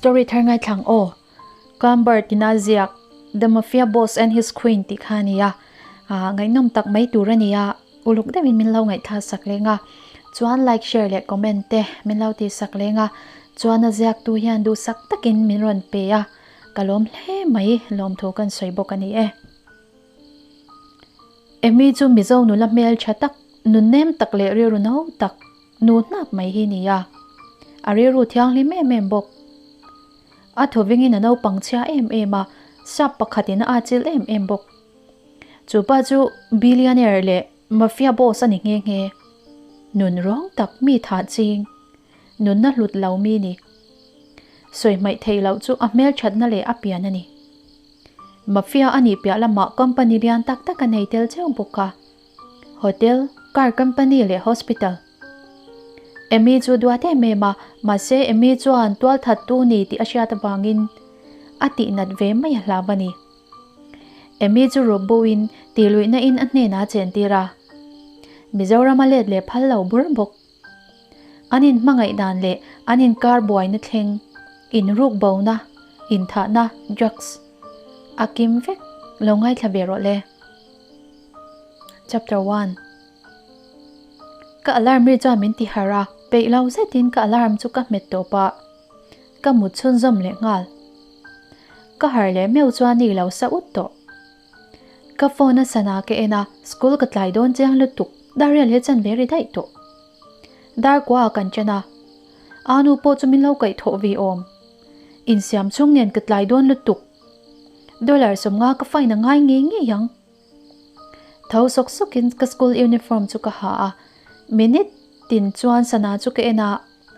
Story thar ngaithlang aw. Clamber tina ziak The Mafia Boss and His Queen tih kha a ni a, ah ngaihnawm tak mai tur a ni a, uluk deuhin min lo ngaihthla sak leng a, chuan like share leh comment te min lo tih sak leng a, chuan a ziaktu hian duhsak takin min rawn pe a, ka lawm hle mai lawmthu kan sawi bawk a ni e. Amy chu Mizo nula hmel tha tak, nunnem tak leh rilru no tak, nu hnap mai hi ni a. A rilru thianghlim em em bawk. A thawvingin a naupang chhia em em a, sap pakhatin a atchilh em em bawk. Chu pa chu billionaire leh mafia boss a ni nghe nghe. Nun rawng tak mi thah ching, nunna hlut lo mi ni. Sawi hmaih theih loh chu a hmelthatna leh a pian a ni. Mafia a nih piah lamah company lian tak tak a nei tel cheu bawk a, hotel, car company leh hospital. Amy chu duat em em a, mahse Amy chuan tualthattu ni tih a hriat avangin a tihnat ve mai a hlau a ni. Amy chu ruk boin tihluihna in a hnenah a chentir a, Mizoram a let leh phal lo bur bawk. An inhmangaih dan leh an inkar buaina thleng, inruk bona, inthahna, drugs, a kim vek lo ngaithla ve rawh le. Chapter 1 Ka alarm ri chuan min ti harh a, peih lo zetin ka alarm chu ka hmet tawp a, ka mut chhunzawm leh nghal. Ka harh leh meuh chuan ni lo sa ut tawh. Ka phone a sana ka en a, school ka tlai dawn chiang lutuk, Dariel hi chan ve ri daih tawh. Dar kua ah kan chen a, Anu pawh chu min lo kaih thawh ve awm. Insiam chhung nen ka tlai dawn lutuk. Dollar 50 ka fine a ngai ngei ngei ang. Tho sawk sawkin ka school uniform chu ka ha a, minute tin chuan sana chu ka en a,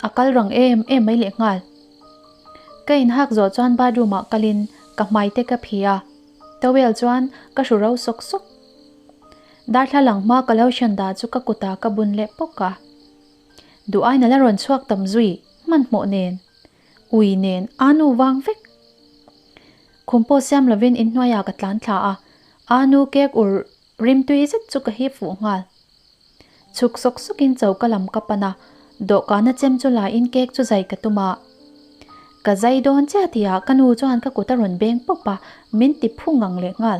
a kal rang em em mai leh nghal. Ka inhak zawh chuan bathroom ah kalin ka hmai te ka phi a. Towel chuan ka hru ro sawk sawk. Darthlalang hma ka lo hran dah chu ka kutah ka bun leh pawk a. Duh aina la rawn chhuak tam zui hmanhmawh nen, ui nen aa nu vang vek. Khum pawh siam lovin inhnuaiah ka tlan thla a, aa nu kek ur rimtui zet chu ka hip fuh nghal. Chhuk sawk sawkin choka lam ka pan a, dawhkana chem chu la in cake chu zai ka tum a. Ka zai dawn chiah tihah ka nu chuan ka kut a rawn beng pawp a, min ti phu ngang leh nghal.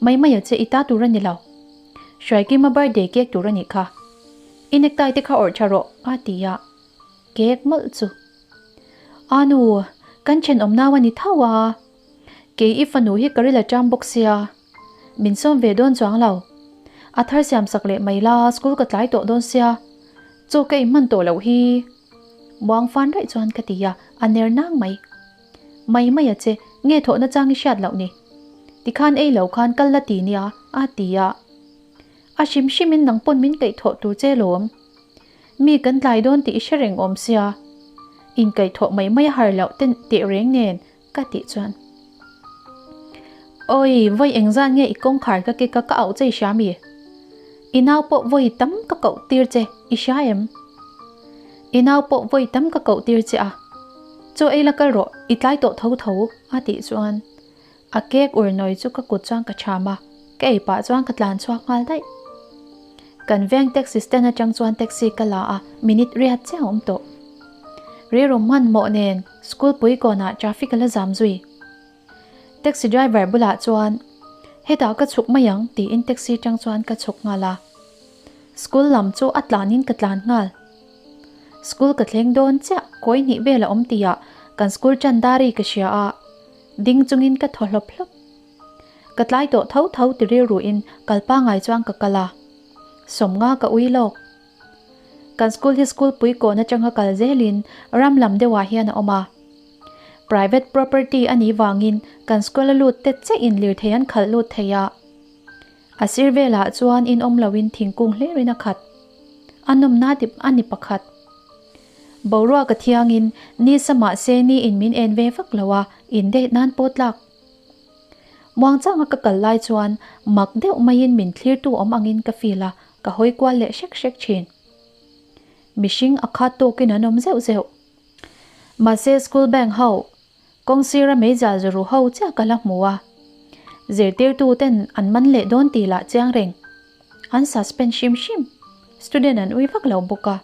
Mai mai a che i ta tur a ni lo. Hruaikima birthday cake tur a nih kha. I necktie te kha awrh tha rawh a ti a, cake mawlh chu. A nu, kan thenawm nau a ni tho a, kei i fanu hi ka ril a ṭam bawk sia. Min sawm ve dawn chuang lo. A thar siam sak leh mai la, school ka tlai tawh dawn sia. Chaw ka inhman tawh loh hi. Muang fan raih chuan ka ti a, a ner nang mai. Mai mai a che, nge thawhna chang i hriat loh ni? Tikhan ei lo khan kal la ti nia, a ti a. A hrim hrimin nang pawn min kaih thawh tur che lawm. Mi kan tlai dawn tih i hre reng awm sia. Inkaihthawh mai mai a har loh ten teh reng nen. Ka tih chuan, Awi, vawi engzat nge i kawngkhar ka kik a, ka auh che i hria mi? I nau pawh vawi tam ka koh tir che, i hria em? I nau pawh vawi tam ka koh tir che a, chaw ei la kal rawh, i tlai tawh tho tho, a tih chuan a cake ur nawi chu ka kut chuan ka cham a, ka ei pah chuan ka tlan chhuak nghal daih. Kan veng taxi stand atang chuan taxi ka la a, minute riat chiah a awm tawh. Rilru hmanhmawh nen school pui kawnah traffic a la zam zui. Taxi driver bulah chuan, Hetah ka chhuk mai ang tiin taxi tang chuan ka chhuk nghal a. School lam chu a tlanin ka tlan nghal. School ka thleng dawn chiah kawi hnih vel a awm tihah kan school tan dari ka hria a, ding chungin ka thaw hlawp hlawp. Ka tlai tawh tho tho ti rilruin kal pangai chuan ka kal a, 50 ka ui lawk. Kan school hi school pui kawn atanga kal zelin ram lam deuhah hian a awm a. Private property a nih vangin kan school a lut te chiahin lirthei an khalh lut thei a. A sir velah chuan in awm loin thingkung hlirin a khat. A nawmna dip a ni pakhat. Boruak a thiangin ni sa mahse ni in min en ve vak lo a, in date nan pawh tlak. Muangchanga ka kal lai chuan mak deuh maiin min thlirtu awm angin ka feel a, ka hawi kual leh hrek hrek thin. Mihring a khat tawkin an awm zeuh zeuh. Mahse school bank ho, kawng sira meizal zuru ho chiah ka la hmu a. Zirtirtu ten an man leh dawn tih lah chiang reng. An suspend hrim hrim. Student an ui vak lo bawk a.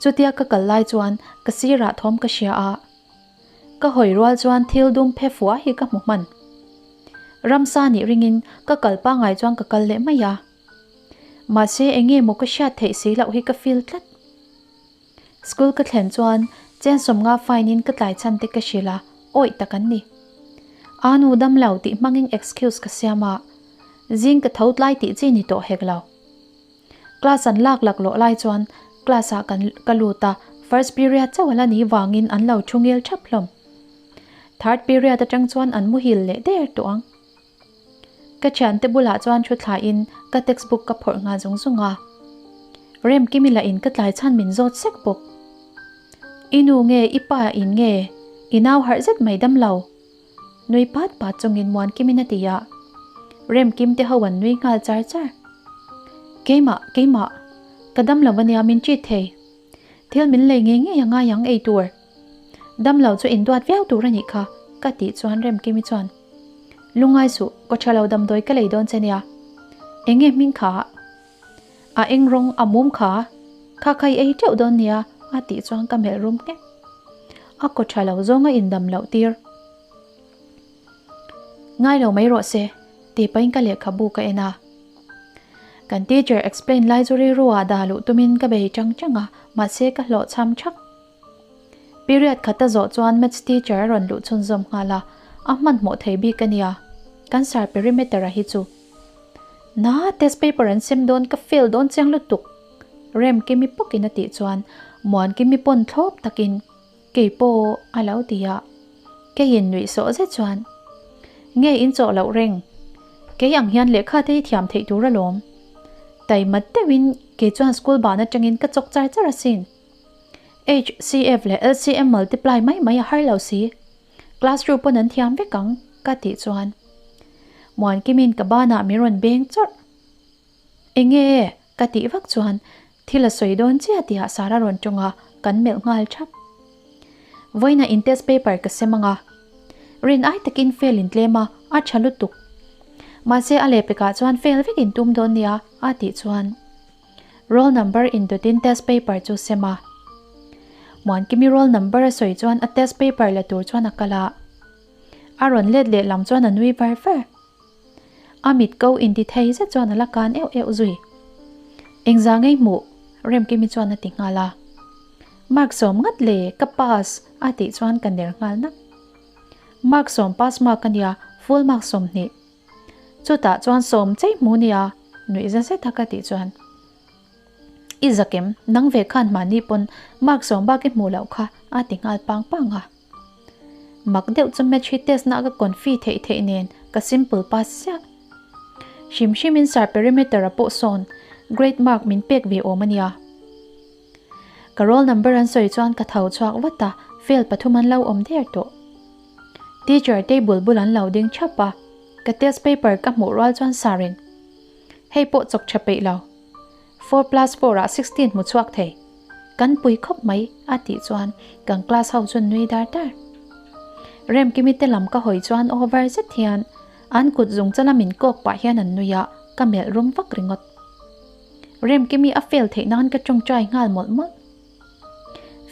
Chutia ka kal lai chuan ka sirah thawm ka hria a. Ka hawi rual chuan thil dum phe fua hi ka hmu hman. Ramsa nih ringin ka kal pangai chuan ka kal leh mai a. Mahse enge maw ka hriat theih si loh hi ka feel tlat. School ka thlen chuan chen sawmnga fine in ka tlai chhan te ka hrilh a, awih tak an ni. Aa nu dam lo tih hmangin excuse ka siam a, zing ka tho tlai tih chi ni tawh hek lo. Class an lak lak lawh lai chuan class ah kan ka lut a, first period chauh a la ni vangin an lo thu ngil thap hlawm. Third period atang chuan an muhil leh der tawh ang. Ka thiante bulah chuan thu thlain ka textbook ka phawrh nghal zung zung a. Remkimi lah in ka tlai chhan min zawt sek bawk. I nu nge i pa in nge i nau harh zet mai dam lo? Nui pat pat chungin Muankimin a ti a. Remkim te ho an nui nghal char char. Keimah, keimah. Ka dam lo ania min treat thei. Thil min lei ngei ngei a ngai ang ei tur. Dam lo chu induat viau tur a nih kha, ka tih chuan Remkimi chuan, Lungngai suh, kaw tha lo damdawi ka lei dawn che nia. Eng nge hming kha? A eng rawng a mum kha? Kha kha i ei teuh dawn nia, a tih chuan ka melh rum nghek. A kaw tha lo zawng a indam loh tir. Ngai lo mai rawh se, tih pahin ka lehkhabu ka en a. Kan teacher explain lai chu rilru ah dah luh tumin ka bei chang chang a, mahse ka hlawhchham thak. Period khat a zawh chuan maths teacher a rawn luh chhunzawm nghal a, a hmanhmawh thei bik a nia, kan sir perimeter a hi chu. Na, test paper an sem dawn, ka fail dawn chiang lutuk, Remkimi pawkin a tih chuan Muankimi pawn thlawp takin Kei pawh a lo ti a, keiin nuih sawh zet chuan, Nge in chawh loh reng? Kei ang hian lehkha te hi thiam theih tur alawm. Taimat deuhin kei chuan school ban atangin ka chawk char char asin. HCF leh LCM multiply mai mai a har lo si. Classroom pawn an thiam vek ang ka tih chuan Muankimin ka banah min rawn beng chawrh. Enge? Ka tih vak chuan thil a sawi dawn chiah tihah Sara rawn tawng a, kan melh nghal thap. Vawiinah in test paper ka sem ang a. Rin ai takin fail in tlem a, a tha lutuk. Mahse a lehpekah chuan fail vek in tum dawn nia a tih chuan roll number indawtin test paper chu sem a. Muankimi roll number a sawi chuan a test paper la tur chuan a kal a. A rawn let leh lam chuan a nui var var. A mit ko inti thei zet chuan a la kan euh euh zui. Engzah ngei hmuh? Remkimi chuan a ti nghal a. Mark sawm ngat le, ka pass a tih chuan ka ner nghal nak. Mark sawm pass mark a nia, full mark 20. Chutah chuan sawm chei hmu nia, nuih za zet a ka tih chuan. I zakem, nang ve khan mahni pawn mark sawm bak i hmuh loh kha a ti nghal pang pang a. Mak deuh chu match hi test na ka confi theih theih nen ka simple pass chiah. Hrim hrim in sir perimeter a pawh sawn grade mark min pek ve awm a nia. Ka roll number an sawi chuan ka tho chhuak vat a, fail pathum an lo awm der tawh. Teacher table bul an lo ding thap a, ka test paper ka hmuh rual chuan sir in hei pawh chawk tha peih lo. 4 plus 4 ah 16 hmu chhuak thei. Kan pui khawp mai a tih chuan kan class ho chu nui dar dar. Remkimi te lam ka hawi chuan over zet hian an kut zung chala min kawk pah hian an nui a, ka melh rum vak ringawt. Remkimi a fail theih nan ka tawngtai nghal mawlh mawlh.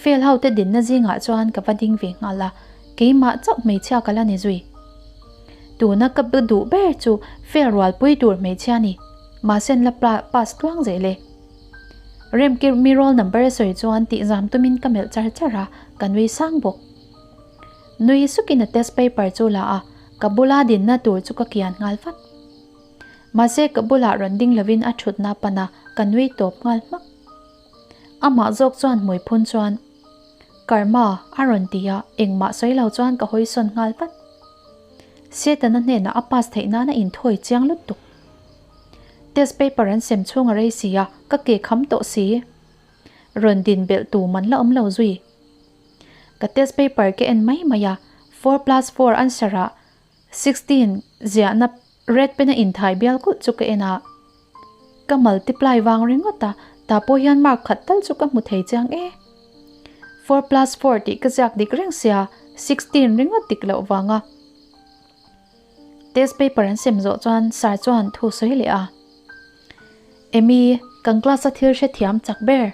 Fail ho te dinna zingah chuan ka va ding ve nghal a, keimah chauh hmeichhia ka la ni zui. Tuna ka duh ber chu fail rualpui tur hmeichhia ni, mahse an la pass tluang zel e. Remkimi roll number a sawi chuan tihzam tumin ka melh char char a, ka nui sang bawk. Nui sukin a test paper chu la a, ka bula dinna tur chu ka kian nghal vat. Mahse ka bulah rawn ding lovin a thutna pan a, ka nui tawp nghal hmak. Amah zawk chuan hmui phun chuan, Karma, a rawn ti a, engmah sawi lo chuan ka hawi sawn nghal vat. Setana hnenah a pass theih nan a inthawi chiang lutuk. Test paper an sem chhung a rei si a, ka ke kham tawh si. Rawn din belh tu man la awm lo zui. Ka test paper ka en mai mai a, 4 plus 4 answer ah 16 ziahna red pen a inthai bial kulh chu ka en a. Ka multiply vang ringawt a, tah pawh hian mark khat tal chu ka hmu thei chiang e. 4 plus 4 tih ka ziak dik reng sia, 16 ringawt dik loh vanga. Test paper an sem zawh chuan sir chuan thu sawi leh a. Emy, kan class a thil hrethiam chak ber.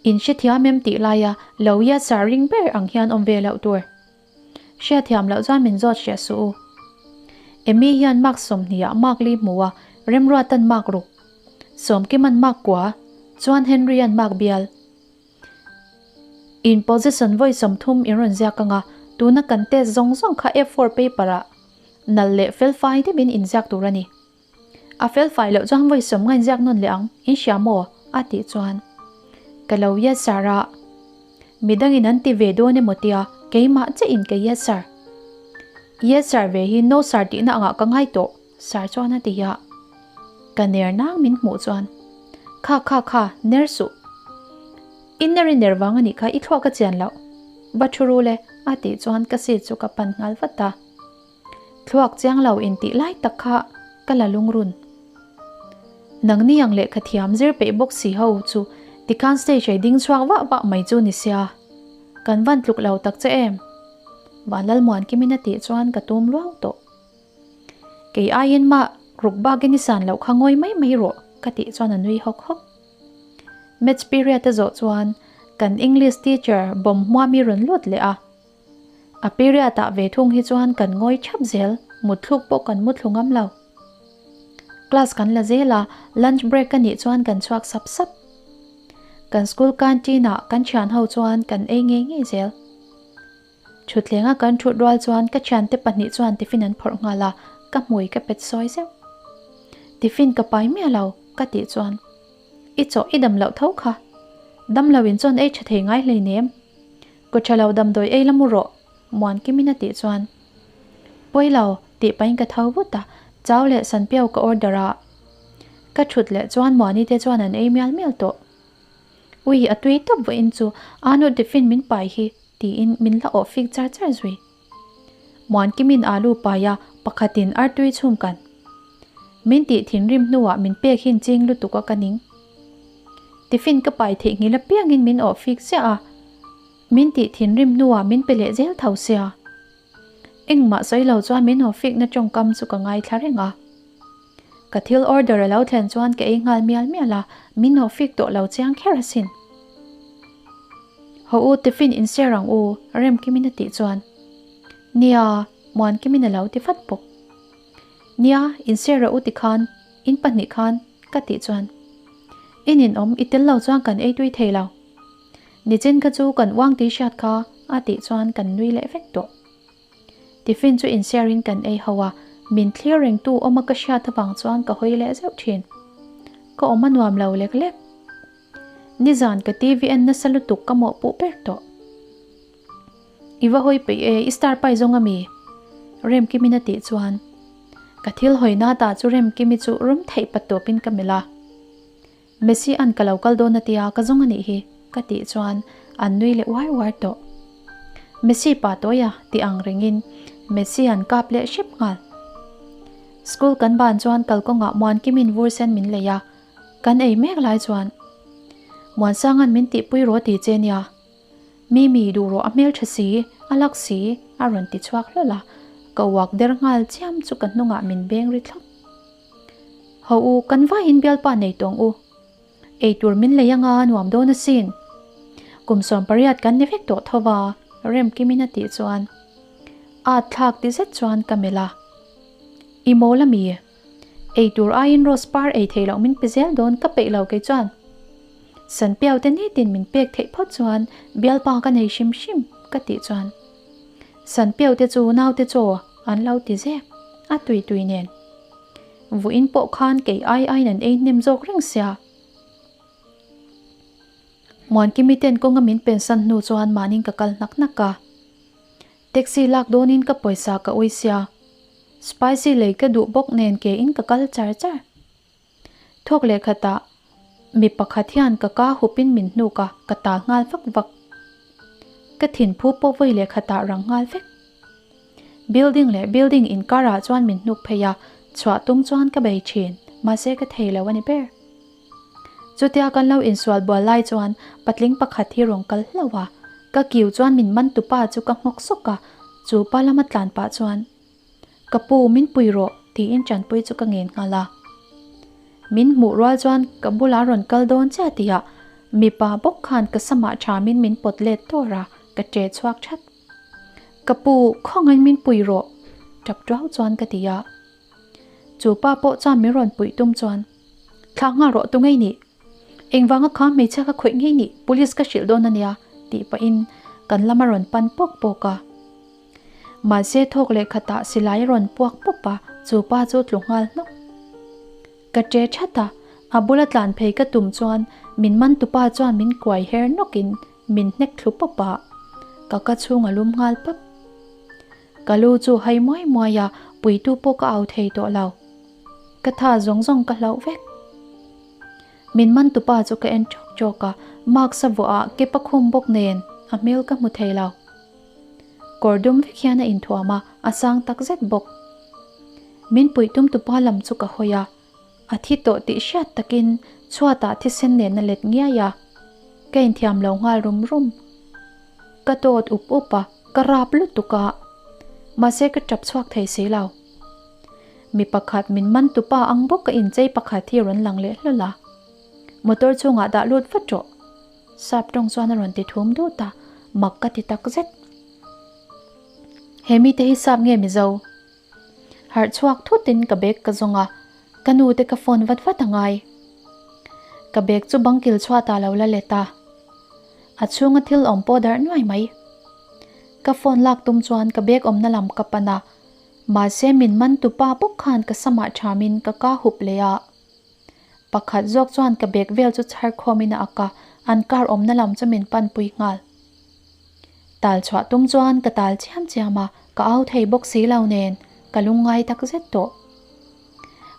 In hrethiam em tih laia lo ia sir ring ber ang hian awm ve loh tur. Hriatthiam loh chuan min zawt hriah suh u. Amy hian mark sawmhnih ah mark li hmu a, Remruata'n mark ruk, Sawmkima'n mark kua, chuan Henry-a'n mark bial. In position vawi 30 in rawn ziak anga, tuna kan test zawng zawng kha F4 paper ah nal leh felfai deuhin in ziak tur a ni. A felfai loh chuan vawi sawm nga in ziak nawn leh ang, in hria maw? a tih chuan ka lo yes sir a, midangin an ti ve dawn emaw tia keimah chiah in ka yes sir. Yes sir ve hi no sir tihna angah ka ngai tawh sir chuan a ti a, ka ner nang min hmuh chuan kha kha kha ner suh, i ner i ner vang a nih kha i thluak a chian loh, va thu ru le a tih chuan ka seat chu ka pan nghal vat a. Thluak chiang lo intih lai tak kha ka la lungrun. Nangni ang lehkha thiam zir peih bawk si ho chu tikhan stage ei ding chhuak vah vah mai chu ni sia. Kan van tluk lo tak che em? Vanlalmuan Kimin a tih chuan ka tum luau tawh. Kei aiin mah ruk bakin i san loh kha ngawi mai mai rawh ka tih chuan a nui hawk hawk. Maths period a zawh chuan kan English teacher Bawmhmuami rawn lut leh a. A period ah ve thung hi chuan kan ngawi thap zel, mutthluk pawh kan muthlu ngam lo. Class kan la zel a, lunch break a nih chuan kan chhuak sap sap. Kan school canteen ah kan thian ho chuan kan ei ngei ngei zel. Thutthleng a kan thut rual chuan ka thiante pahnih chuan tiffin an phawrh nghal a, ka hmui ka pet sawi zeuh. Tiffin ka pai miah lo, ka tih chuan. I chawh i dam loh tho kha. Dam lo in chuan ei tha thei ngai hleinem. Kaw tha lo damdawi ei la mu rawh, Muankimin a tih chuan. Pawi lo, tih pahin ka tho vut a, chau leh sanpiau ka order a. Ka thut leh chuan Muani te chuan an ei mial mial tawh. Ui, a tui tawp vawiin chu, Anu tiffin min pai hi, tiin min la awh fik char char zui. Muankimin alu pai a, pakhatin artui chhum kan. Min tih thinrim hnuah min pek hin ching lutuk a ka ning. Tiffin ka pai theihnghilh apiangin min awh fik chiah a, min tih thinrim hnuah min pe leh zel tho sia. Engmah sawi lo chuan min awh fikna tawngkam chu ka ngaithla reng a. Ka thil order a lo thlen chuan ka ei nghal mial mial a, min awh fik tawh lo chiang kher asin. Haw u tiffin in share ang u, Remkimin a tih chuan. Nia, Muankimin a lo ti vat bawk. Nia, in share rawh u tikhan, in pahnih khan, ka tih chuan. In inawm, i tel lo chuan kan ei tui thei lo. Nichin kha chu kan uang tih hriat kha, a tih chuan kan nui leh vek tawh. Tiffin chu in share in kan ei ho a, min thlir rengtu awma ka hriat avang chuan ka hawi leh zeuh thin. Ka awm a nuam lo lek lek. Nizan ka TV en nasa lutuk ka mawhpuh ber tawh. I va hawi peih e, i star pai zawng ami? Remkimi'n a tih chuan ka thil hawi nata chu Remkimi chu rum theih pat tawpin ka melh a. Messi an ka lo kal dawn a tia ka zawng a nih hi ka tih chuan an nui leh uar uar tawh. Messi pa tawi a tih ang rengin Messi an kap leh hrep nghal. School kan ban chuan kalkawngah Muankimin vur sen min lei a, kan ei mek lai chuan Muansanga'n min tihpui rawh ti che nia. Mimi duh rawh a hmeltha si, a lak si, a rawn ti chhuak hlawl a, ka uak der nghal chiam chu ka hnungah min beng ri thlap. Ho u, kan vaiin bialpa nei tawng u. Eitur min lei anga nuam dawn asin. Kum 18 kan ni vek tawh tho va, Remkimin a tih chuan at thlak ti zet chuan ka melh a. I mawl ami? Eitur aiin rose par ei theih loh min pe zel dawn ka peih lo kei chuan. Sanpiau te nitin min pek theih phawt chuan bialpa ka nei hrim hrim ka tih chuan Sanpiau te chu naute chaw an lo ti zek a tui tui nen. Vuiin pawh khan kei ai aiin an ei hnem zawk reng sia. Muankimi ten kawnga min pensan hnu chuan mahnin ka kal hnak hnak a. Taxi lak dawnin ka pawisa ka ui sia. Spicy lei ka duh bawk nen ke in ka kal char char. Thawk leh khatah mi pakhat hian ka ka hupin min hnuk a, ka tal nghal vak vak. Ka thinphu pawh vawi leh khatah rang nghal vek. Building leh building inkar ah chuan min hnuk phei a, chhuah tum chuan ka bei thin, mahse ka thei lo a ni ber. Chutia kan lo insual bual lai chuan patling pakhat hi rawn kal hlauh a, ka kiu chuan min man tupa chu ka nghawk sawk a, chu pa lama tlan pah chuan, Ka pu, min pui rawh, tiin tanpui chu ka ngen nghal a. Min hmuh rual chuan ka bulah rawn kal dawn chiah tihah mipa bawk khan ka samah thamin min pawt let tawr a, ka che chhuak that. Ka pu, khawngaih min pui rawh, tap tuau chuan ka ti a. Chu pa pawh chuan min rawn puih tum chuan, Thlah nghal rawh tu ngei nih? Engvanga kha hmeichhia ka khawih ngei nih? Police ka hrilh dawn a nia, tih pahin kan lam a rawn pan pawk pawk a. Mahse thawk leh khatah silai a rawn puak pawp a, chu pa chu tlu nghal hnawk. Ka ṭe ṭhat a, a bula tlan phei ka tum chuan min man tupa chuan min kuai her nawkin min hnek thlu pawp a, ka ka chhung a lum nghal pap. Ka lu chu hai muai muai a, puitu pawh ka au thei tawh lo. Ka tha zawng zawng ka hlauh vek. Min man tupa chu ka en ṭawk ṭawk a, mask a vuah a, ke pakhum bawk nen a hmel ka hmu thei lo. Kawr dum vek hian a inthuam a, a sang tak zet bawk. Min puih tum tupa lam chu ka hawi a, a thi tawh tih hriat takin chhuatah thisen nen a let ngiai a, ka inthiam lo nghal rum rum. Ka tawt up up a, ka rap lutuk a, mahse ka tap chhuak thei si lo. Mi pakhat min man tupa ang bawk ka inchei pakhat hi rawn lang leh hlawl a, motor chungah dah lut vat rawh. Sap tawng chuan a rawn ti thum dut a, mak ka ti tak zet. He mite hi sap nge Mizo? Harh chhuak thutin ka bag ka zawng a, ka nu te ka phone vat vat a ngai. Ka bag chu bangkil chhuatah lo la let a, a chhunga thil awm pawh darh nuai mai. Ka phone lak tum chuan ka bag awmna lam ka pan a, mahse min man tupa bawk khan ka samah thamin ka ka hup leh a. Pakhat zawk chuan ka bag vel chu chhar khawmin a ak a, an car awmna lam chu min panpui nghal. Tal chhuah tum chuan ka tal chiam chiam a, ka au thei bawk si lo nen ka lungngai tak zet tawh.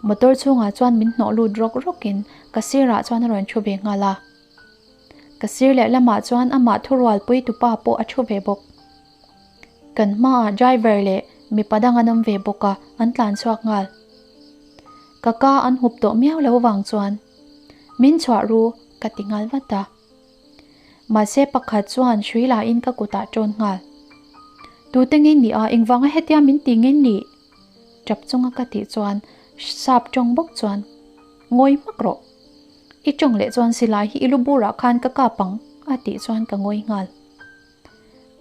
Motor chhungah chuan min hnawh lut rawk rawkin ka sirah chuan a rawn thu ve nghal a. Ka sir leh lamah chuan amah thurualpui tupa pawh a thu ve bawk. Kan hmaah driver leh mipa dang an awm ve bawk a, an tlan chhuak nghal. Ka ka an hup tawh miau lo vang chuan min chhuah ru ka ti nghal vat a. Mahse pakhat chuan hrui lahin ka kutah ṭawn nghal. Tute ngei ni a, engvanga hetia min ti ngei ni? Ṭap chunga ka tih chuan sap ṭawng bawk chuan ngawi hmak rawh. I ṭawng leh chuan silai hi i lu burah khan ka kap ang a tih chuan ka ngawi nghal.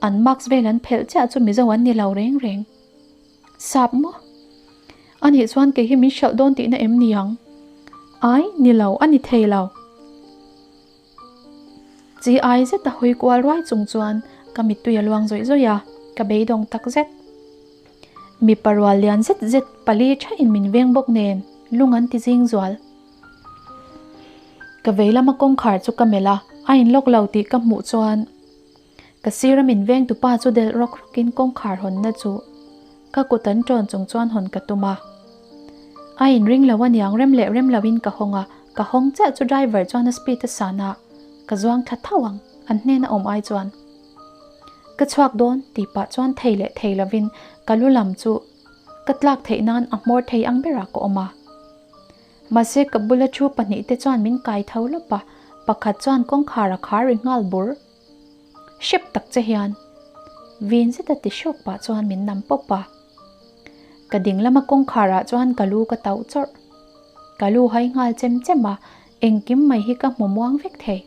An mask vel an phelh chiah chu Mizo an ni lo reng reng. Sap maw? A nih chuan kei hi min hralh dawn tihna em ni ang? Ai, ni lo, a ni thei lo. Chi ai zet a hawi kual ruai chung chuan ka mittui a luang zawih zawih a, ka beidawng tak zet. Mipa rual lian zet zet pali thain min veng bawk nen lung an ti zing zual. Ka vei lama kawngkhar chu ka melh a, a inlawk lo tih ka hmuh chuan ka sira min veng tupa chu delh rawk rawkin kawngkhar hawnna chu ka kut an ṭawn chung chuan hawn ka tum a. A inring lo aniang rem leh rem loin ka hawng a, ka hawng chiah chu driver chuan a speed a san a, ka zuang thla tho ang, an hnena awm ai chuan. Ka chhuak dawn tih pah chuan thei leh thei lovin ka lu lam chu ka tlak theih nan a hmawr thei ang berah ka awm a. Mahse ka bula thu pahnihte chuan min kai tho lawp a, pakhat chuan kawngkhar a khar ri nghal bur. Hrep tak che hian vin zeta ti hrawk pah chuan min nam pawp a. Ka ding lama kawngkhar ah chuan ka lu ka tauh chawrh. Ka lu hai nghal chem chem a, engkim mai hi ka hmu muang vek thei.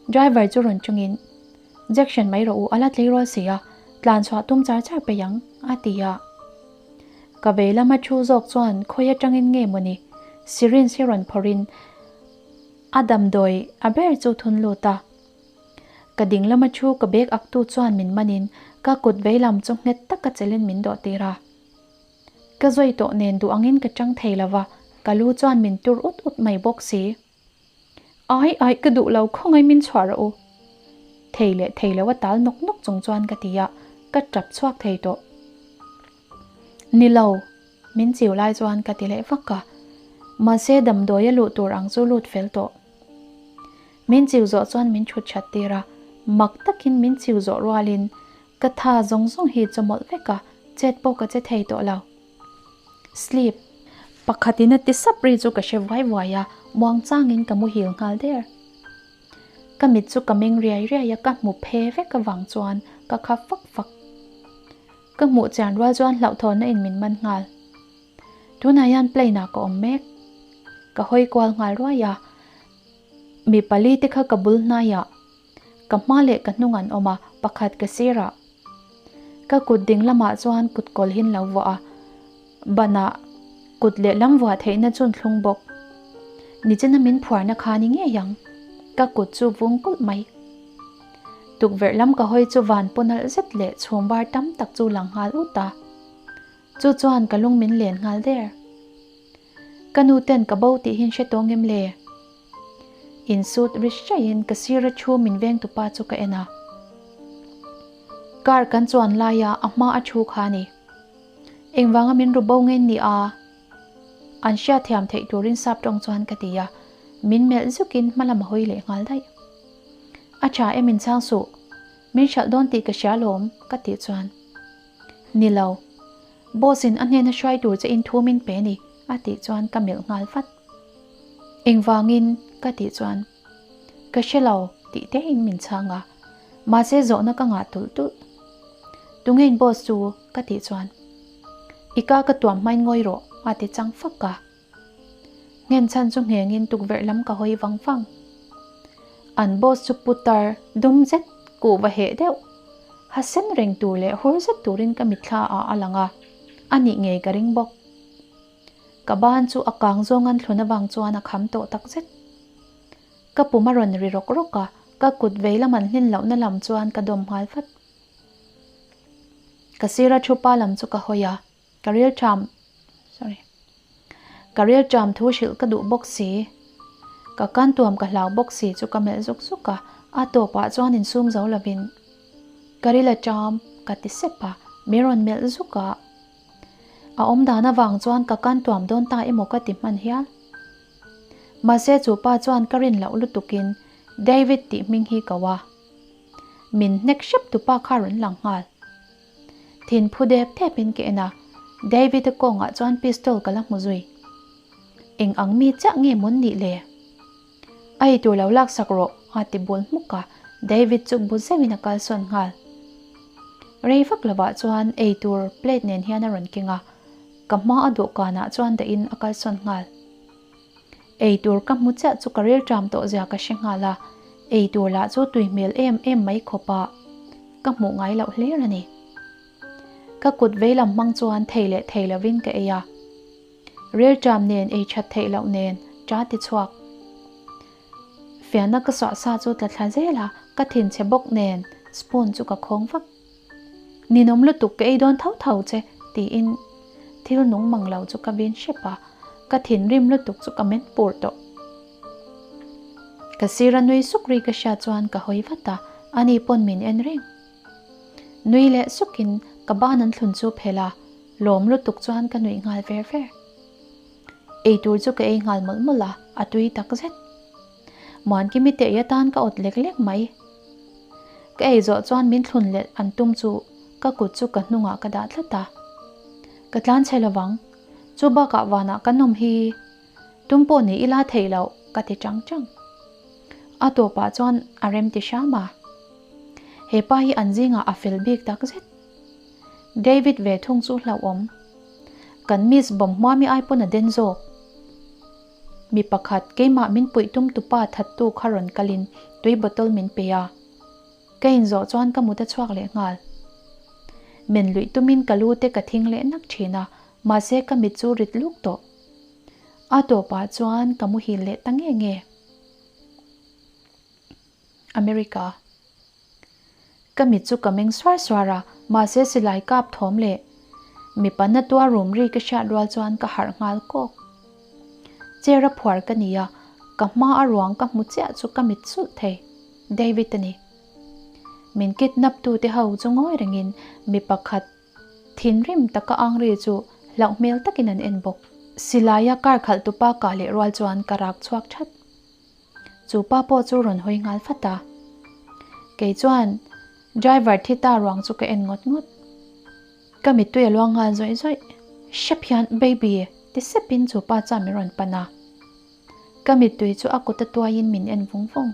Driver chu rawn chungin, Jection mai rawh u, a la tleirawl si a, tlan chhuah tum char char peih ang, a ti a. Ka vei lama thu zawk chuan khawi atangin nge mawni syringe hi rawn phawrhin a damdawi a ber chu thun lut a. Ka ding lama thu ka bag ak tu chuan min manin ka kut vei lam chu nghet taka chelin min dawh tir a. Ka zawi tawh nen duh angin ka tang thei lova, ka lu chuan min tur ut ut mai bawk si. Ai ai ka duh lo khawngaih min chhuah rawh u. Thei leh thei lo a tal nawk nawk chung chuan ka ti a, ka tap chhuak thei tawh. Ni lo, min chiu lai chuan ka ti leh vak a. Mahse damdawi a luh tur ang chu lut fel tawh. Min chiu zawh chuan min thut that tir a, mak takin min chiu zawh rualin ka tha zawng zawng hi chawmawlh vek a, chet pawh ka che thei tawh lo. Sleep. Pakhatin a ti sap ri chu ka hre vuai vuai a, muang changin ka muhil nghal der. Ka mit chu ka meng riai riai a, ka hmu phe vek avang chuan ka kha fak fak. Ka hmuh chian rual chuan hlauhthawnna in min man nghal. Tunah hian plane ah ka awm mek. Ka hawi kual nghal ruai a, mi pali te kha ka bul hnaiah, ka hma leh ka hnung an awm a, pakhat ka sirah. Ka kut ding lamah chuan kut kawlhin lo vuah a, banah kut lehlam vuah theihna chun thlung bawk. Nichina min phuarna kha ni ngei ang, ka kut chu vung kulh mai. Tukverh lam ka hawi chu van paw nalh zet leh chhum var tam tak chu lang nghal ut a. Chu chuan ka lung min len nghal der. Ka nu ten ka bo tih hin hre tawng em le? Insut ri hraiin ka sira thu min veng tupa chu ka en a. Car kan chuan laia a hma a thu kha ni. Engvanga min ru bo nge ni a? An hriatthiam theih turin sap tawng chuan ka ti a, min melh zukin hma lam a hawi leh nghal daih. A tha em inchhang suh, min hralh dawn tih ka hria lawm ka tih chuan. Ni lo. Boss in a hnena hruai tur che in thu min pe ni a tih chuan ka melh nghal vat. Engvangin? ka tih chuan Ka hre lo tih te in min chhang a, mahse zawhna ka ngah tulh tulh. Tunge in boss chu? ka tih chuan I ka ka tuam hmain ngawi rawh a ti chang fak a. Nghen chhan chu nghengin tukverh lam ka hawi vang vang. An boss chu putar dum zet kuhva heh deuh. Ha sen reng tur leh hur zet turin ka mitthla ah a lang a, a nih ngei ka ring bawk. Ka ban chu a kang zawng an thlun avang chuan a kham tawh tak zet. Ka pum a rawn ri rawk rawk a, ka kut vei lam an hlin lohna lam chuan ka dawm nghal vat. Ka sira thu pa lam chu ka hawi a, ka ril ṭham sorry ka ril ṭham thu hrilh ka duh bawk si. Ka kan tuam ka hlau bawk si chu ka melh zuk zuk a, a tawpah chuan insum zo lovin ka ril a ṭham ka ti sep a, min rawn melh zuk a. A awm dan avang chuan ka kan tuam dawn ta emaw ka ti hman hial. Mahse chu pa chuan ka rin loh lutukin David tih hming hi ko a. Min hnek hrep tu pa kha rawn lang nghal. Thin phu dep dep in ka en a, David-a kawngah chuan pistol ka la hmu zui. Eng ang mi chiah nge mawn nih le? A ei tur lo laksak rawh a ti bul hmuk a, David chu bu zeuhin a kalsawn nghal. Rei vak lovah chuan ei tur plate nen hian a rawn keng a, ka hma a dawhkanah chuan dahin a kalsawn nghal. Ei tur ka hmu chiah chu ka rilṭam tawh zia ka hre nghal a, ei tur lah chu tui hmel em em mai khawp a, ka hmuh ngai loh hlir a ni. Ka kut veilam hmang chuan thei leh thei lovin ka ei a, rilṭam nen ei ṭhat theih loh nen ṭa ti chhuak. Fianna ka suah sa chu tla thla zel a, ka thinchhe bawk nen spoon chu ka khawng vak. Ninawm lutuk ka ei dawn tho tho che tiin thil nung mang lo chu ka vin hrep a, ka thinrim lutuk chu ka men pur tawh. Ka sira nui suk ri ka hriat chuan ka hawi vat a, ani pawn min en reng. Nui leh sukin ka ban an thlun chu phel a, lawm lutuk chuan ka nuih nghal ver ver. Eitur chu ka ei nghal mawlh mawlh a, a tui takzet. Muankimi te ei atan ka awt lek lek mai. Ka ei zawh chuan min thlun leh an tum chu ka kut chu ka hnungah ka dah tlat a. Ka tlan chhe lovang. Chu bakah vanah ka nawm hi tum pawh ni ila theih loh ka ti chang chang. A tawpah chuan a rem ti hram a. He pa hi an zingah a fel bik tak zet. David ve thung chu hlauhawm. Kan miss bawm hmuami ai pawn a den zawk. Mi pakhat, keimah min puih tum tupa thattu kha rawn kalin tui bottle min pe a. Ka inzawh chuan ka mut a chhuak leh nghal. Men luih tumin ka lu te ka thing leh nak thin a, mahse ka mit chu rit luk tawh. A tawpah chuan ka muhil leh ta nge nge. America. Ka mit chu ka meng suar suar a, mahse silai kap thawm leh mipa na tuar rum ri ka hriat rual chuan ka harh nghal kawk. Chair a phuar ka ni a, ka hma a ruang ka hmu chiah chu ka mit sulh thei. David a ni. Min kidnap tu te ho chu ngawi rengin mi pakhat thinrim taka ang ri chu hlauh hmel takin an en bawk. Silaia car khalh tupa kah leh rual chuan ka rak chhuak that. Chu pa pawh chu rawn hawi nghal fat a. Kei chuan driver thi ta ruang chu ka en ngawt ngawt. Ka mittui a luang nghal zawih zawih. Hrep hian baby ti sepin chu pa chuan min rawn pan a. Ka mittui chu a kut a tuaiin min en vung vung.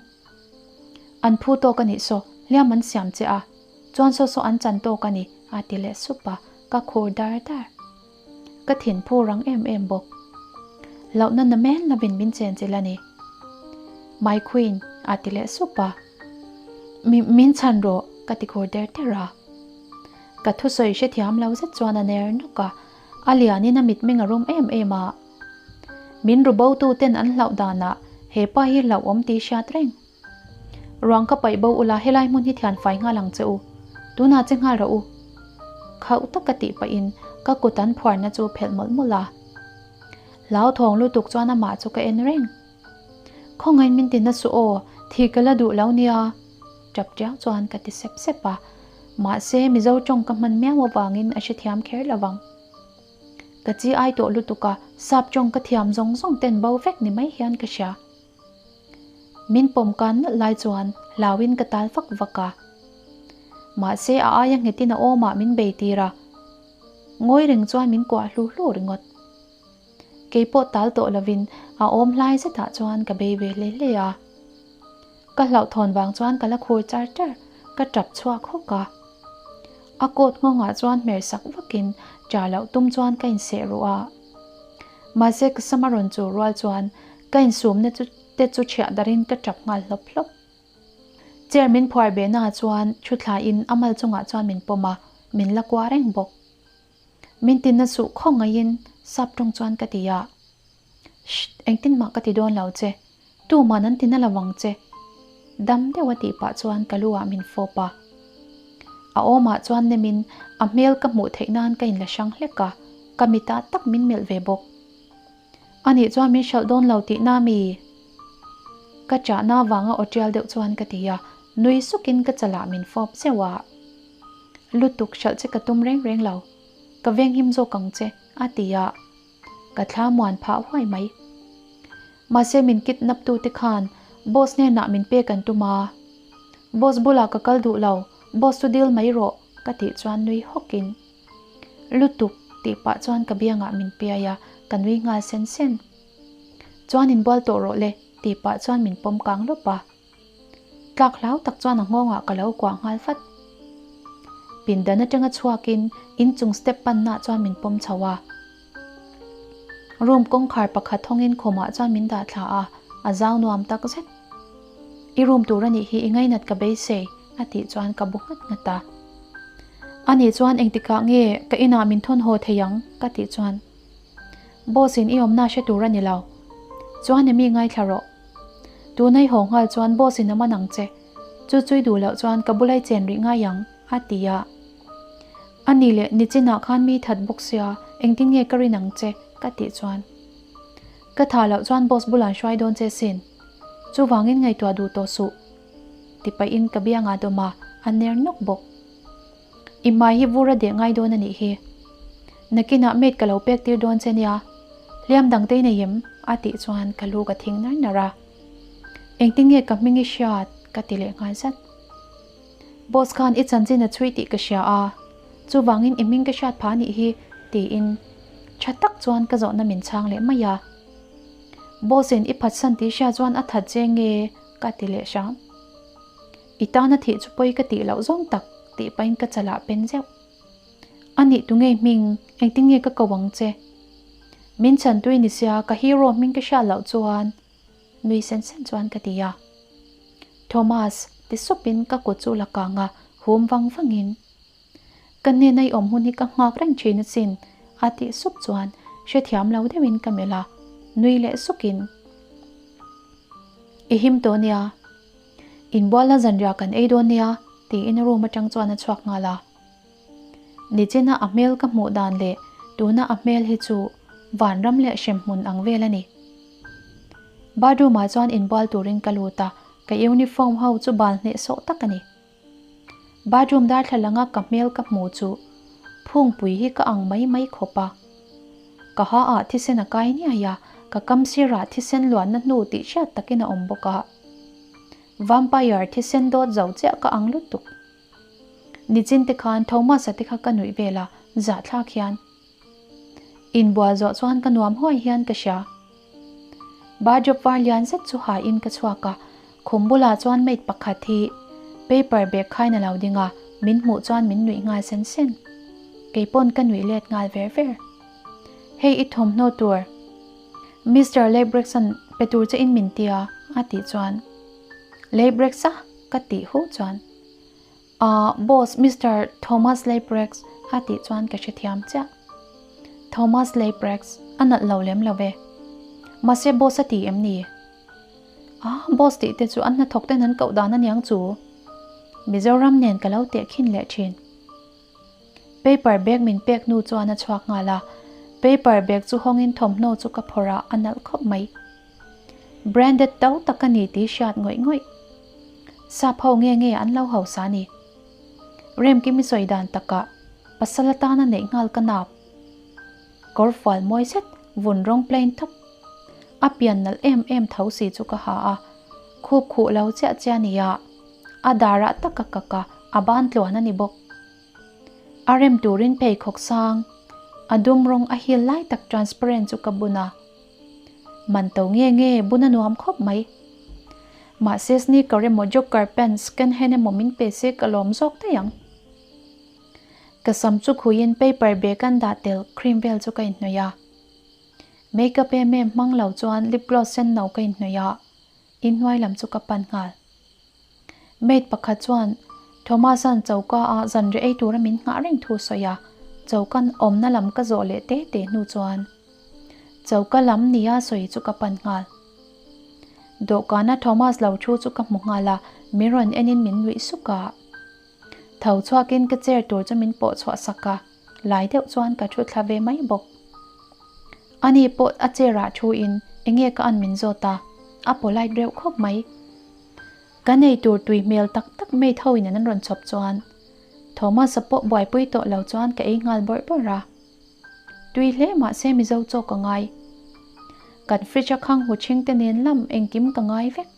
An phu tawk a nih saw, hliam an siam che a, chuan saw saw an chan tawk a ni a ti leh sup a, ka khur dar dar. Ka thin phu rang em em bawk. Hlauhna na men lovin min chen chilh a ni. My queen, a ti leh sup a. Mi, min chhan rawh, ka ti khur der der a. Ka thusawi hrethiam lo zet chuan a ner nawk a, a lianin a mitmeng a rum em em a. Min ru bo tu ten an hlauh danah he pa hi hlauhawm tih hriat reng. Ruang ka paih bo ula helai hmun hi thian fai nghal ang che u. Tunah che nghal rawh u. Khauh tak ka tih pahin ka kut an phuarna chu phelh mawlh mawlh a. Hlauthawng lutuk chuan amah chu ka en reng. Khawngain min ti na suh aw, thih ka la duh lo nia. Tap tiau chuan ka ti sep sep a. Mahse Mizo tawng ka hman miau avangin a hrethiam kher lo vang. Ka chi ai tawh lutuk a, sap tawng ka thiam zawng zawng ten bo vek ni mai hian ka hria. Min pawm kan nalh lai chuan hlauin ka tal vak vak a. Mahse a aia nghetin a awmah min bei tir a. Ngawi reng chuan min kuah hlu hlu ringawt. Kei pawh tal tawh lovin a awm hlai zetah chuan ka bei ve hle hle a. Ka hlauhthawn vang chuan ka la khur char char, ka tap chhuak hawk a. A coat nghawngah chuan hmer sak vakin ṭah loh tum chuan ka inseh ruh a. Mahse ka sam a rawn chur rual chuan ka insumna chu te chu chhiah darin ka tap nghal hlawp hlawp. Chair min phuar behnaah chuan thu thlain a mal chungah chuan min pawm a, min la kuah reng bawk. Min tinna suh khaw ngaiin sap tawng chuan ka ti a. Shh, engtin mah ka ti dawn lo che. Tuman an tina lo vang che. Dam deuh a tih pah chuan ka lu ah min fawp a. A awmah chuan nemin a hmel ka hmuh theih nan ka inla hrang hlek a, ka mitah tak min melh ve bawk. Anih chuan min hralh dawn lo tihna mi? Ka chahna vanga aw tial deuh chuan ka ti a, nui sukin ka chalah min fawp zeuh a. Lutuk hralh che ka tum reng reng lo. Ka venghim zawk ang che, a ti a. Ka thla muan phah huai mai. Mahse min kidnap tu te khan boss hnenah min pek an tum a. Boss bulah ka kal duh lo, boss chu dil mai rawh ka tih chuan nui hawkin. Lutuk tih pah chuan ka biangah min piai a, ka nui nghal sen sen. Chuan inbual tawh rawh le tih pah chuan min pawm kang lawp a. Tlak hlau tak chuan a nghawngah ka lo kuah nghal vat. Pindan atanga chhuakin inchung step panna chuan min pawm chho a. Room kawngkhar pakhat thawngin khumah chuan min dah thla a, a zau nuam tak zet. I room tur a nih hi i ngainat ka beisei a tih chuan ka bu nghat nghat a. A nih chuan engtikah nge ka inah min thawn haw thei ang ka tih chuan Boss in i awmna hre tur a ni lo. Chuan emi ngaithla rawh. Tuna i haw nghal chuan boss in a man ang che. Chu chui duh loh chuan ka bulai chen rih ngai ang, a ti a. A ni leh nichinah khan mi that bawk sia, engtin nge ka rin ang che, ka tih chuan. Ka tha loh chuan boss bulah an hruai dawn che sin. Chuvangin ngaihtuah duh tawh suh, ti pahin ka biangah dawm a, a ner nawk bawk. I hmai hi vur a deh ngai dawn a nih hi. Nakinah maid ka lo pek tir dawn che nia. Hliam dang te i nei em? a tih chuan ka lu ka thing nar nar a. Engtin nge ka hming i hriat? ka ti leh nghal zat. Boss khan i chanchin a chhui tih ka hria a, chuvangin i hming ka hriat phah a nih hi tiin tha tak chuan ka zawhna min chhang leh mai a. Boss in i phatsan tih hria chuan a that che nge? ka ti leh hram. I tana thih chu pawi ka tih loh zawng tak tih pahin ka chalah pen zeuh. A nih tu ngei hming, engtin nge ka ko ang che? Min chhan tui ni sia ka hero hming ka hriat loh chuan nui sen sen chuan ka ti a. Thomas ti supin ka kut chu la kang a, hum vang vangin Ka hnena i awm hun hi ka nghak reng thin asin a tih sup chuan hrethiam lo deuhin ka melh a, nui leh sukin I him tawh nia. Inbualna zanriah kan ei dawn nia tiin room atang chuan a chhuak nghal a. Nichina a hmel ka hmuh dan leh tuna a hmel hi chu vanram leh hremhmun ang vel a ni. Bathroom ah chuan inbual turin ka lut a, ka uniform ho chu bal hnehsawh tak a ni. Bathroom darthlalanga ka hmel ka hmu chu phungpui hi ka ang mai mai khawp a. Ka ha ah thisen a kai niai a, ka kam sirah thisen luanna hnu tih hriat takin a awm bawk a. Vampire thisen dawt zo chiah ka ang lutuk. Nichin te khan Thomas-a te kha ka nuih vel a, zahthlak hian. Inbual zawh chuan ka nuam huai hian ka hria. Bathrobe var lian zet chu ha in ka chhuak a, khum bulah chuan maid pakhat hi paper bag khain a lo ding a, min hmuh chuan min nuih nghal sen sen. Kei pawn ka nuih let nghal ver ver. Hei i thawmhnaw tur Mister Leibrechtson pe tur che in min tia a tih chuan Leibrechts-a ka tih hu chuan. Ahh boss Mister Thomas Leiprex a tih chuan ka hrethiam chiah. Thomas Leiprex a nalh lo lem lo ve. Mahse boss a ti em ni? Ahh boss tih te chu an hnathawk ten an koh dan aniang chu. Mizoram nen ka lo tehkhin leh thin. Paper bag min pek hnu chuan a chhuak nghal a, paper bag chu hawngin thawmhnaw chu ka phawrh a, a nalh khawp mai. Branded to tak a ni tih hriat ngawih ngawih. Sap ho nge nge an lo hausa a ni. Remkimi sawi dan takah pasal atana neih nghal ka nap. Kawr fual mawi zet vun rawng plain thap. A pian nalh em em tho si chu ka ha a, khup khuh lo chiah chiah a nia. A darah tak a kak a, a ban tluan a ni bawk. A rem turin pheikhawk sang, a dum rawng a heel lai tak transparent chu ka bun a. Man to nge nge bun a nuam khawp mai. Mahse sneaker emaw jogger pants second hand emaw min pe se ka lawm zawk daih ang. Ka sam chu khuiin paper bag an dah tel cream vel chu ka inhnawih a. Makeup em em hmang lo chuan lip gloss sen no ka inhnawih a, inhnuai lam chu ka pan nghal. Maid pakhat chuan Thomas-a'n choka ah zanriah ei tura min nghah reng thu sawi a, choka awmna lam ka zawh leh te te hnu chuan choka lam nia sawi chu ka pan nghal. Dawhkana Thomas lo thu chu ka hmu nghal a, min rawn enin min nuih suk a. Tho chhuakin ka chair tur chu min pawh chhuah sak a, lai deuh chuan ka thu thla ve mai bawk. Ani pawh a chair ah thu in enge ka an min zawt a, a polite reuh khawp mai. Ka nei tur tui hmel tak tak maid ho in an rawn chhawp chuan Thomas-a pawh buaipui tawh lo chuan ka ei nghal bawrh bawrh a. Tui hle mahse Mizo chaw ka ngai. Kan fridge a khang hmu chhing te nen lam engkim ka ngai vek.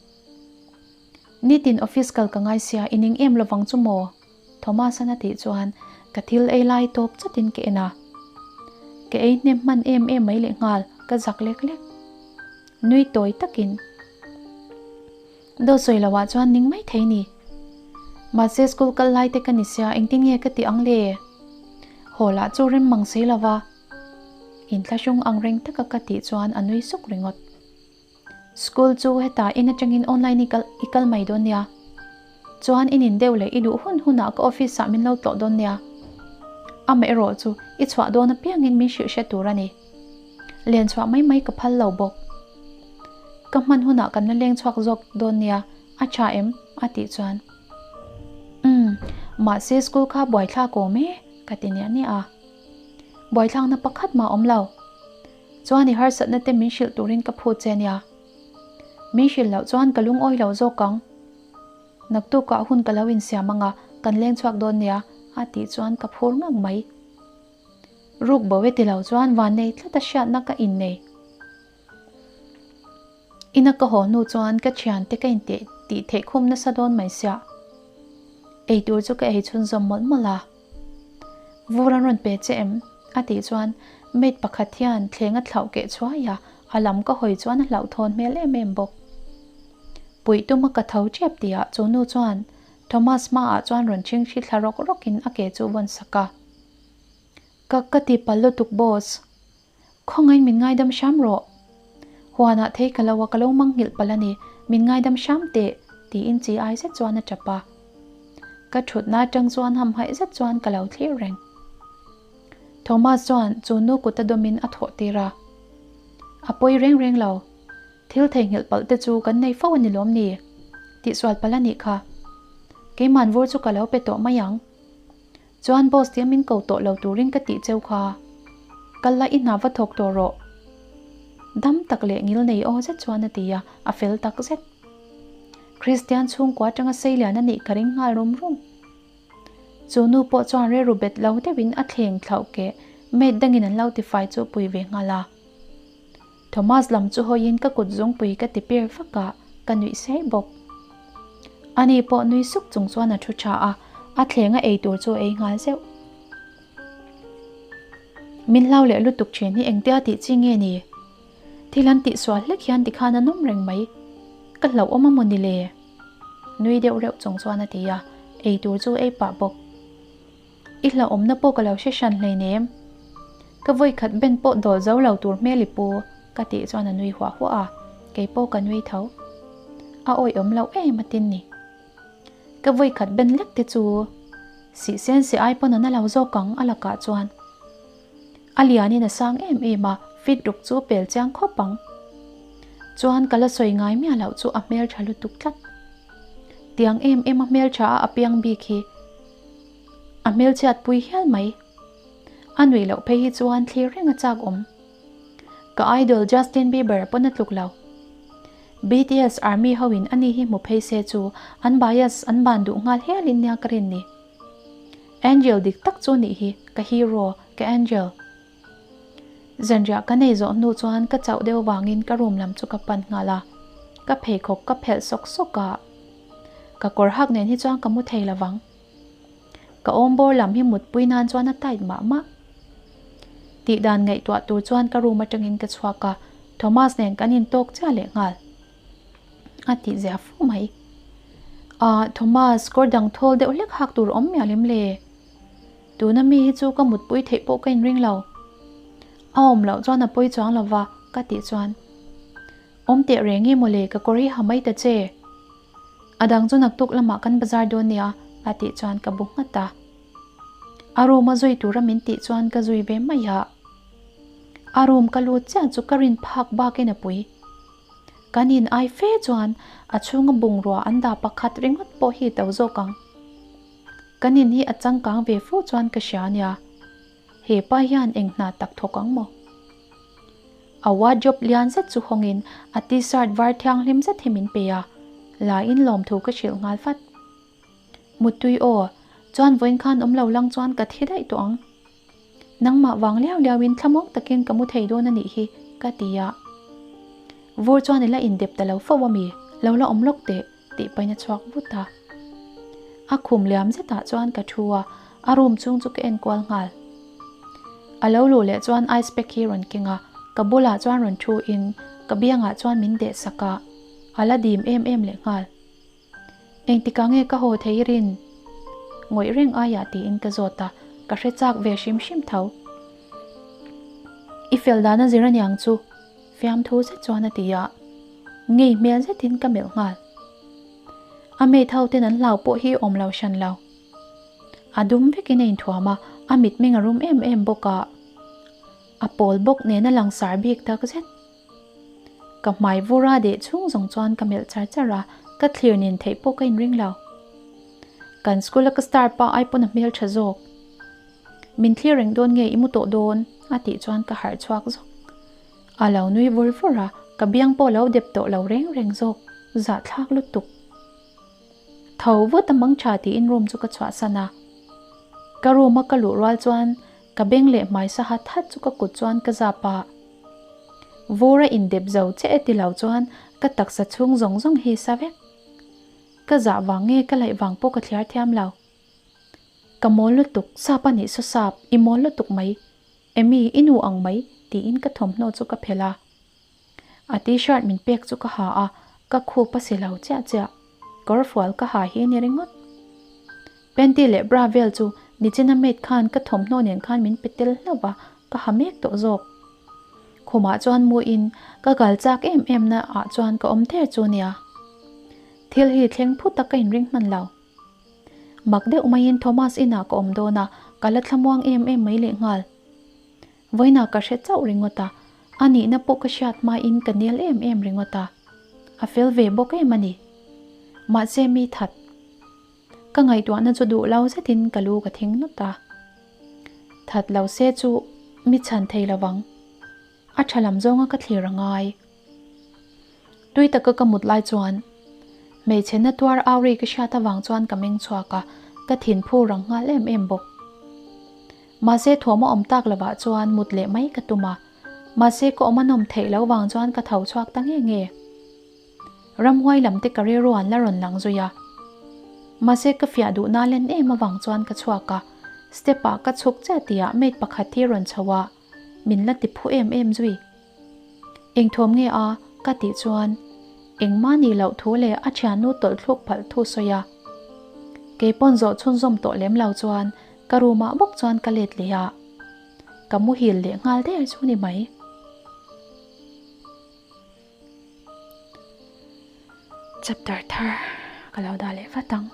Nitin office kal ka ngai sia i ning em lovang chu maw? Thomas-an a tih chuan ka thil ei lai tawp chatin ka en a. Ka ei hnem hman em em mai lehnghal ka zak lek lek. Nui tawi takin. Dawt sawi loh ah chuan ning mai thei ni. Mahse school kal lai te ka ni sia engtin nge ka tih ang le? Haw lah chu rem mang si lo va. Inthlahrung ang reng taka ka tih chuan a nui suk ringawt. School chu hetah in atangin online i kal i kal mai dawn nia. Chuan i nin deuh leh i duh hun hunah ka office ah min lo tlawh dawn nia. Amaherawh chu i chhuah dawn apiangin min hrilh hre tur a ni. Len chhuah mai mai ka phal lo bawk. Ka hman hunah kan la leng chhuak zawk dawn nia, a tha em? a tih chuan. Umm, mahse school kha buaithlak awm e, ka ti niah niah a. Buaithlakna pakhat mah awm lo. Chuan i harsatna te min hrilh turin ka phut che nia. Min hrilh loh chuan ka lungawi lo zawk ang. Naktukah hun ka lo insiam anga kan leng chhuak dawn nia, a tih chuan ka phur ngang mai. Ruk bo e ti lo chuan vannei tlat a hriatna ka innei. Ina ka haw hnu chuan ka thiante ka inteh tih theih khum nasa dawn mai sia. Eitur chu ka ei chhunzawm mawlh mawlh a. Vur an rawn pe che em? a tih chuan maid pakhat hian thleng a thlauh keh chhuai a, a lam ka hawi chuan a hlauhthawn hmel em em bawk. Puih tuma ka tho tep tihah chu nu chuan Thomas hmaah chuan rawn chhingthli thla rawk rawkin a ke chu vawn sak a. Ka ka ti pal lutuk boss. Khawngain min ngaidam hram rawh. Huanah thei ka lo a ka lo mang nghilh palh a ni, min ngaidam hram teh, tiin chi ai zet chuan a tap a. Ka thutna atang chuan hamhaih zet chuan ka lo thlir reng. Thomas chuan chu nu kut a dawmin a thawh tir a. A pawi reng reng lo. Thil theihnghilh palh te chu kan nei fo a ni lawm ni? Tihsual palh a nih kha. Keiman vur chu ka lo pe tawh mai ang. Chuan boss tia min ko tawh lo turin ka tih cheu kha. Kal la i hna va thawk tawh rawh. Dam tak leh ngil nei aw zet chuan a ti a, a fel tak zet. Kristian chhungkua atanga seilian a nih ka ring nghal rum rum. Chu nu pawh chuan rilru bet lo deuhin a thleng thlauh keh maid dangin an lo tifai chu pui ve nghal a. Thomas lam chu hawiin ka kut zungpui ka ti pir vak a, ka nuih sei bawk. Ani pawh nui suk chung chuan a thu tha a, a thleng a ei tur chu a ei nghal zeuh. Min hlau leh lutuk thin hi engtia tih chi nge ni? Thil an tihsual hlek hian tikhan an awm reng mai. Ka hlauh awm a maw ni le? Nui deuh reuh chung chuan a ti a, ei tur chu ei pah bawk. I hlauhawmna pawh ka lo hre hran hleinem. Ka vawikhat ben pawh dawl zo lo tur hmel i pu, ka tih chuan a nui huah huah a, kei pawh ka nui tho. A awihawm loh em a tin ni. Ka vawikhat ben lek te chu sih sen si ai pawn a na lo zawk ang a lakah chuan. A lianin a sang em em a, fit ruk chu pel chiang khawp ang. Chuan ka la sawi ngai miah loh chu a hmeltha lutuk tlat. Tiang em em a hmeltha a apiang bik hi a hmelchhiat pui hial mai. A nuih loh phei hi chuan thlir reng a chak awm. Ka idol Justin Bieber pawn a tluk lo. BTS army ho in ani hi hmu phei se chu an bias an ban duh nghal hial in nia ka rin ni. Angel dik tak chu nih hi ka hero ka angel. Zanriah ka nei zawh hnu chuan ka chauh deuh vangin ka room lam chu ka pan nghal a, ka pheikhawk ka phelh sawk sawk a, ka kawr hak nen hi chuan ka mu thei lovang. Ka awm bawr lam hi mutpui nan chuan a tight mah mah. Tih dan ngaihtuah tur chuan ka room atangin ka chhuak a, Thomas nen kan intawk chiah leh nghal. A tih zia fu mai. Ah, Thomas, kawr dang thawl deuh hlek hak tur awm miah lem le. Tuna mi hi chu ka mutpui theih pawh ka inring lo. A awm loh chuan a pawi chuang lo va, ka tih chuan. Awm teh reng i mawle, ka kawr hi ha mai ta che. A dang chu naktuk lamah kan bazar dawn nia, a tih chuan ka bu nghat a. A room a zui tura min tih chuan ka zui ve mai a. A room ka lut chiah chu ka rin phak bakin a pui. Kan in ai fe chuan a chhunga bungrua an dah pakhat ringawt pawh hi to zawk ang. Kan in hi a changkang ve fo chuan ka hria nia. He pa hian eng hna tak thawk ang maw? A wardrobe lian zet chu hawngin a t-shirt var thianghlim zet hi min pe a, la in lawmthu ka hrilh nghal vat. Muttui aw, chuan vawiin khan awm lo lang chuan ka thi daih tawh ang. Nangmah vang liau liauin thlamuang takin ka mu thei dawn a nih hi, ka ti a. Vur chuan i la indep ta lo fo a mi, lo la awm lawk teh, tih pahin a chhuak vut a. A khum liam zetah chuan ka thu a, a room chhung chu ka en kual nghal. A lo luh leh chuan ice pack hi rawn keng a, ka bulah chuan rawn thu in ka biangah chuan min deh sak a, a la dim em em leh nghal. Engtikah nge ka haw thei rin? Ngawih reng aiah tiin ka zawt a, ka hre chak ve hrim hrim tho. I fel dan a zir aniang chu, fiamthu zet chuan a ti a, ngei hmel zetin ka melh nghal. A mate ho ten an hlau pawh hi awm lo hran lo. A dum vekin a inthuam a, a mitmeng a rum em em bawk a, a pawl bawk nen a langsar bik tak zet. Ka hmai vura deh chhung zawng chuan ka melh char char a, ka thlir nen theih pawh ka inring lo. Kan school a ka star pa ai pawn a hmel tha zawk. Min thlir reng dawn nge i mu tawh dawn? a tih chuan ka harh chhuak zawk. A lo nui vur vur a, ka biang pawh lo dep tawh lo reng reng zawk, zahthlak lutuk. Tho vut a mang tha tiin room chu ka chhuahsan a. Ka room a ka luh rual chuan ka beng leh hmai sa hat hat chu ka kut chuan ka zap a. Vur a indep zo che e ti lo chuan ka taksa chhung zawng zawng hi sa vek. Ka zah vang nge ka laih vang pawh ka thliar thiam lo. Ka mawl lutuk, sap a nih saw sap, i mawl lutuk mai. Emy, i nu ang mai, tiin ka thawmhnaw chu ka phelh a. A t-shirt min pek chu ka ha a, ka khup a si lo chiah chiah. Kawrfual ka ha hi ni ringawt. Panty leh bra vel chu nichina maid khan ka thawmhnaw nen khan min pe tel hlauh va, ka ha mek tawh zawk. Khumah chuan muin ka kal chak em em na ah chuan ka awm der chu nia. Thil hi thleng phut a ka inring hman lo. Mak deuh maiin Thomas inah ka awm dawn a, ka la thlamuang em em mai lehnghal. Vawiinah ka hre chauh ringawt a, a nihna pawh ka hriat hmain ka nel em em ringawt a. A fel ve bawk em a ni. Mahse mi that. Ka ngaihtuahna chu duh lo zetin ka lu ka thing nawt a. That lo se chu mi chhan thei lovang. A tha lam zawnga ka thlir a ngai. Tui taka ka mut lai chuan hmeichhe na tuar au ri ka hriat avang chuan ka meng chhuak a, ka thin phu rang nghal em em bawk. Mahse thuam a awm tak lovah chuan mut leh mai ka tum a, mahse ka awm a nawm theih loh vang chuan ka tho chhuak ta nge nge. Ramhuai lam te ka rilru an la rawn lang zui a. Mahse ka fiah duh na len em avang chuan ka chhuak a, step ah ka chhuk chiah tihah maid pakhat hi rawn chho a, min la ti phu em em zui. Engthuam nge a? ka tih chuan engmah nih loh thu leh a thiannu tawlh thluk phalh thu sawi a. Keipawn zawh chhunzawm tawh lem lo chuan ka room ah bawk chuan ka let leh a, ka muhil leh nghal der chu ni mai. Chapter thar ka lo dah leh vat ang.